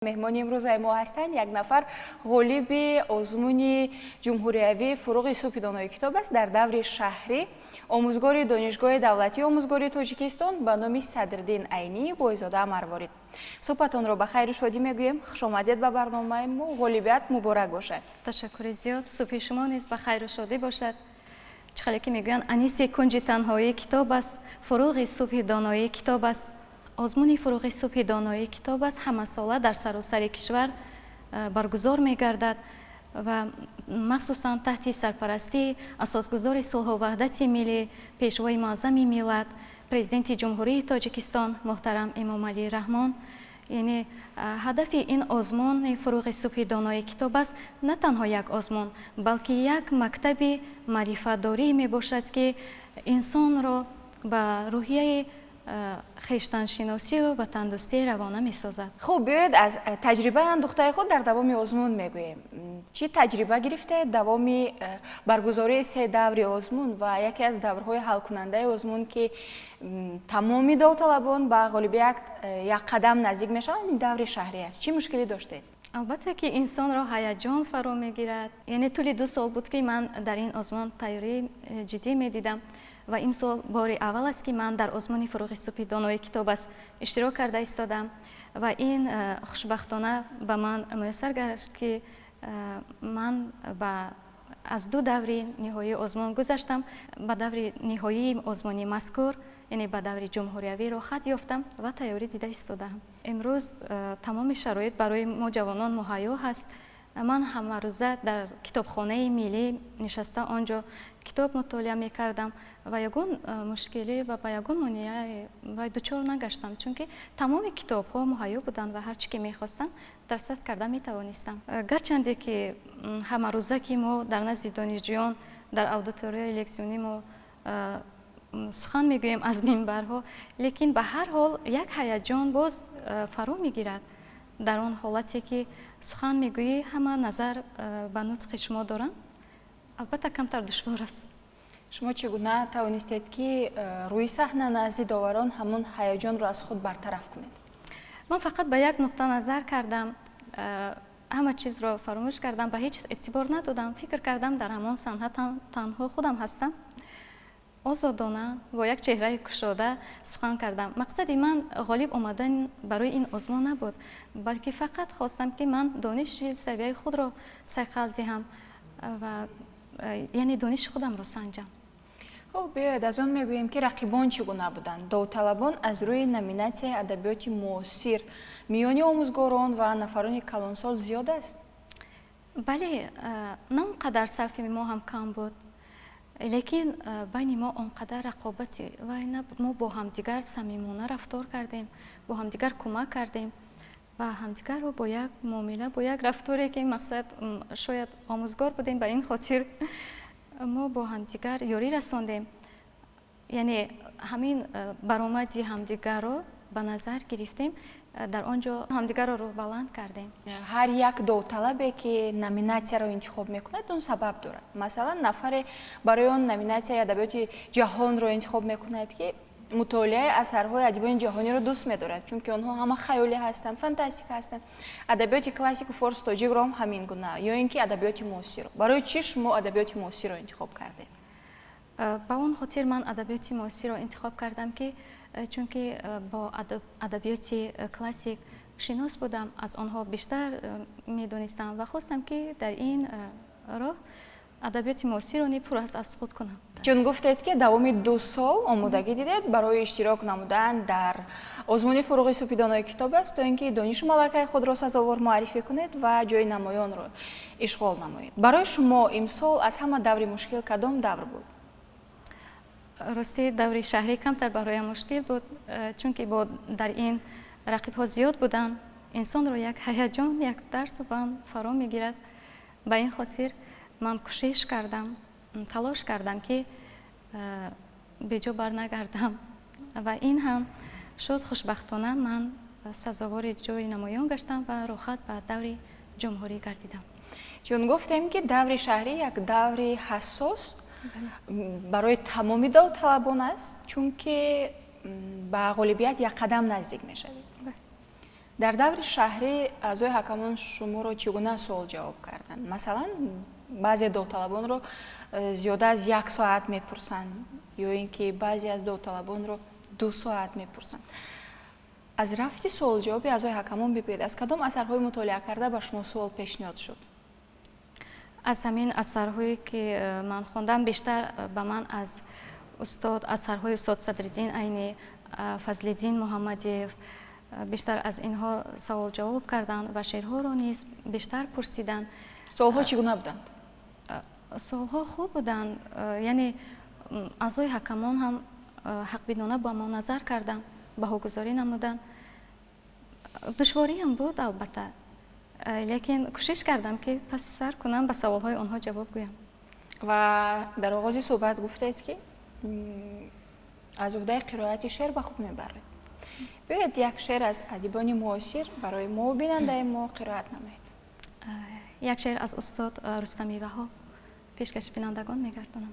Меҳмони имрӯзаи мо ҳастанд як нафар ғолиби озмуни ҷумҳуриявии «Фурӯғи субҳи донои китоб аст» дар даври шаҳрӣ, омӯзгори Донишгоҳи давлатии омӯзгории Тоҷикистон ба номи Садриддин Айнӣ, Бойзода Марворид. Суҳбатонро ба хайру шодӣ мегӯем. Хушомадед ба барномаи мо, ғолибият муборак бошад. Ташаккури зиёд. Субҳи шумо низ ба хайру шодӣ бошад. Чӣ хеле ки мегӯянд, аниси кунҷи танҳоӣ китоб аст, фурӯғи субҳи доноӣ китоб аст. Озмуни «Фурӯғи субҳи доноӣ китоб аст» ҳамасола дар саросари кишвар баргузор мегардад ва махсусан таҳти сарпарастии асосгузори сулҳу ваҳдати миллӣ, Пешвои муаззами миллат, Президенти Ҷумҳурии Тоҷикистон муҳтарам Эмомалӣ Раҳмон. Яъне ҳадафи ин озмуни «Фурӯғи субҳи донои китоб аст» на танҳо як озмун, балки як мактаби маърифатдорӣ мебошад, ки инсонро ба рӯҳияи хештаншиносию ватандӯстӣ равона месозад. Хуб, биёед, аз таҷрибаи андӯхтаи худ дар давоми озмун мегӯем. Чӣ таҷриба гирифтед давоми баргузории се даври озмун ва яке аз даврҳои ҳалкунандаи озмун, ки тамоми довталабон ба ғолибият як қадам наздик мешаванд, ин даври шаҳрӣ аст? Чӣ мушкилӣ доштед? Албатта ки инсонро ҳаяҷон фаро мегирад. Яъне тӯли 2 сол буд, ки ман дар ин озмун тайёрии ҷиддӣ медидам ва имсол бори аввал аст, ки ман дар озмуни «Фурӯғи субҳи донои китоб аст» иштирок карда истодам ва ин хушбахтона ба ман муяссар гашт, ки ман ба аз ду даври ниҳоии озмун гузаштам, ба даври ниҳоии озмуни мазкур, яъне ба даври ҷумҳуриявӣ роҳхат ёфтам ва тайёрӣ дида истодаам. Имрӯз тамоми шароит барои мо ҷавонон муҳайё ҳаст. Ман ҳамарӯза дар китобхонаи миллӣ нишаста, он ҷо китоб мутолиа мекардам ва ягон мушкилӣ ва ба ягон монеа дучор нагаштам, чунки тамоми китобҳо муҳайё буданд ва ҳар чӣ ки мехостам, дастрас карда метавонистам. Гарчанде ки ҳамарӯза ки мо дар назди донишҷӯён, дар аудиторияи лексионӣ мо сухан мегӯем аз минбарҳо, лекин ба ҳар ҳол як ҳаяҷон боз фаро мегирад. Дар он ҳолате ки сухан мегӯӣ, ҳама назар ба нутқи шумо доранд, албатта камтар душвор аст. Шумо чӣ гуна тавонистед, ки рӯи саҳна назди доварон ҳамон ҳаяҷонро аз худ бартараф кунед? Ман фақат ба як нуқта назар кардам, ҳама чизро фаромӯш кардам, ба ҳеҷ чиз эътибор надодам. Фикр кардам, дар ҳамон саҳна танҳо худам ҳастам. Озодона, бо як чеҳраи кушода сухан кардам. Мақсади ман ғолиб омадан барои ин озмун набуд, балки фақат хостам, ки ман дониши савияи худро сайқал диҳам ва яъне дониши худамро санҷам. Хуб, биёед, аз он мегӯем, ки рақибон чӣ гуна буданд. Довталабон аз рӯи номинатсияи адабиёти муосир миёни омӯзгорон ва нафарони калонсол зиёд аст? Бале, на он қадар сафи мо ҳам кам буд, лекин байни мо он қадар рақобати вай набуд. Мо бо ҳамдигар самимона рафтор кардем, бо ҳамдигар кӯмак кардем ва ҳамдигарро бо як муомила, бо як рафторе ки мақсад шояд омӯзгор будем, ба ин хотир мо бо ҳамдигар ёрӣ расондем. Яъне ҳамин баромади ҳамдигарро ба назар гирифтем, дар он ҷо ҳамдигарро рӯҳбаланд кардем. Ҳар як довталабе ки номинатсияро интихоб мекунад, он сабаб дорад. Масалан, нафаре барои он номинатсияи адабиёти ҷаҳонро интихоб мекунад, ки мутолиаи асарҳои адибони ҷаҳониро дӯст медорад, чунки онҳо ҳама хаёлӣ ҳастанд, фантастика ҳастанд. Адабиёти классику форс тоҷикро ҳам ҳамин гуна ё ин ки адабиёти муосирро. Барои чӣ шумо адабиёти муосирро интихоб кардед? Ба он хотир ман адабиёти муосирро интихоб кардам, ки чунки бо адабиёти классик шинос будам, аз онҳо бештар медонистам ва хостам, ки дар ин роҳ адабиёти муосирро ни пурра аз худ кунам. Чун гуфтед, ки давоми 2 сол омодагӣ дидед барои иштирок намудан дар озмуни «Фурӯғи субҳи донои китоб аст», то ин ки донишу малакаи худро сазовор муаррифӣ кунед ва ҷои намоёнро ишғол намоед. Барои шумо имсол аз ҳама даври мушкил кадом давр буд? Ростӣ, даври шаҳрӣ камтар бароям мушкил буд, чунки бо дар ин рақибҳо зиёд буданд, инсонро як ҳаяҷон, як тарсу бам фаро мегирад. Ба ин хотир ман кӯшиш кардам, талош кардам, ки беҷо барнагардам ва ин ҳам шуд. Хушбахтона, ман сазовори ҷои намоён гаштам ва роҳхат ба даври ҷумҳурӣ гардидам. Чун гуфтем, ки даври шаҳрӣ як даври ҳассос барои тамоми довталабон аст, чунки ба ғолибият як қадам наздик мешавед. Дар даври шаҳрӣ аъзои ҳакамон шуморо чӣ гуна суол ҷавоб карданд? Масалан, баъзе довталабонро зиёда аз як соат мепурсанд ё ин ки баъзе аз довталабонро 2 соат мепурсанд. Аз рафти суолҷавоби аъзои ҳакамон бигӯед. Аз кадом асарҳои мутолиа карда ба шумо суол пешниҳод шуд? Аз ҳамин асарҳое, ки ман хондам, бештар ба ман аз устод, асарҳои устод Садриддин Айнӣ, Фазлиддин Муҳаммадиев, бештар аз инҳо савол ҷавоб карданд ва шеърҳоро низ бештар пурсиданд. Суолҳо чӣ гуна буданд? Суолҳо хуб буданд, яъне аъзои ҳакамон ҳам ҳақбинона ба мо назар карданд, баҳогузорӣ намуданд. Душвориам буд, албатта, лекин кӯшиш кардам, ки паси сар кунам, ба саволҳои онҳо ҷавоб гӯям. Ва дар оғози суҳбат гуфтед, ки аз уҳдаи қироати шеър ба хуб мебаред. Биёед, як шеър аз адибони муосир барои мо, бинандаи мо, қироат намоед. Як шеър аз устод Рустами Ваҳоб пешкаши бинандагон мегардонам.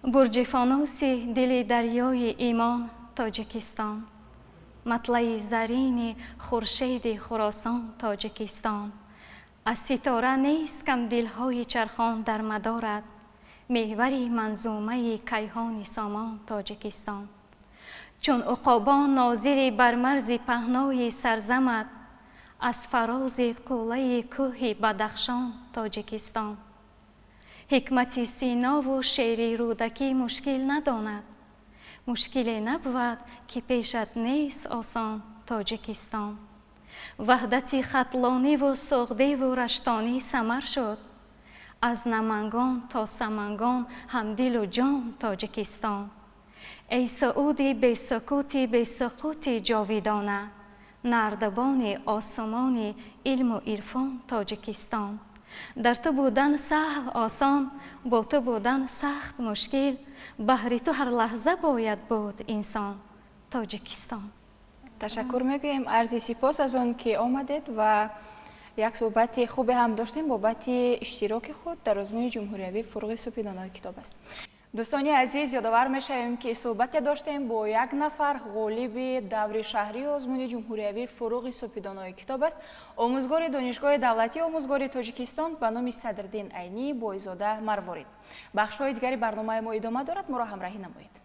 Бурҷи фонуси дили дарёи имон, Тоҷикистон, матлаи зарини хуршеди Хуросон, Тоҷикистон, аз ситора нест кам дилҳои чархон дар мадорат, меҳвари манзумаи кайҳони сомон, Тоҷикистон, чун уқобон нозири бар марзи паҳнои сарзамат, аз фарози қуллаи кӯҳи Бадахшон, Тоҷикистон, ҳикмати Синову шеъри Рӯдакӣ мушкил надонад, мушкиле набувад, ки пешат нест осон, Тоҷикистон, ваҳдати Хатлониву Суғдиву Раштонӣ самар шуд, аз Намангон то Самангон ҳамдилу ҷон, Тоҷикистон, эй саъуди бесукути бесуқути ҷовидона, нардабони осмони илму ирфон, Тоҷикистон, дар ту будан саҳл, осон, бо ту будан сахт мушкил, баҳри ту ҳар лаҳза бояд буд инсон, Тоҷикистон. Ташаккур мегӯем, арзи сипос аз он ки омадед ва як суҳбати хубе ҳам доштем бобати иштироки худ дар озмуни ҷумҳуриявии «Фурӯғи субҳи донои китоб аст». Дӯстони азиз, ёдовар мешавем, ки суҳбате доштем бо як нафар ғолиби даври шаҳрии озмуни ҷумҳуриявии «Фурӯғи субҳи донои китоб аст», омӯзгори Донишгоҳи давлатии омӯзгори Тоҷикистон ба номи Садриддин Айнӣ Бойзода Марворид. Бахшҳои дигари барномаи мо идома дорад, моро ҳамроҳӣ намоед.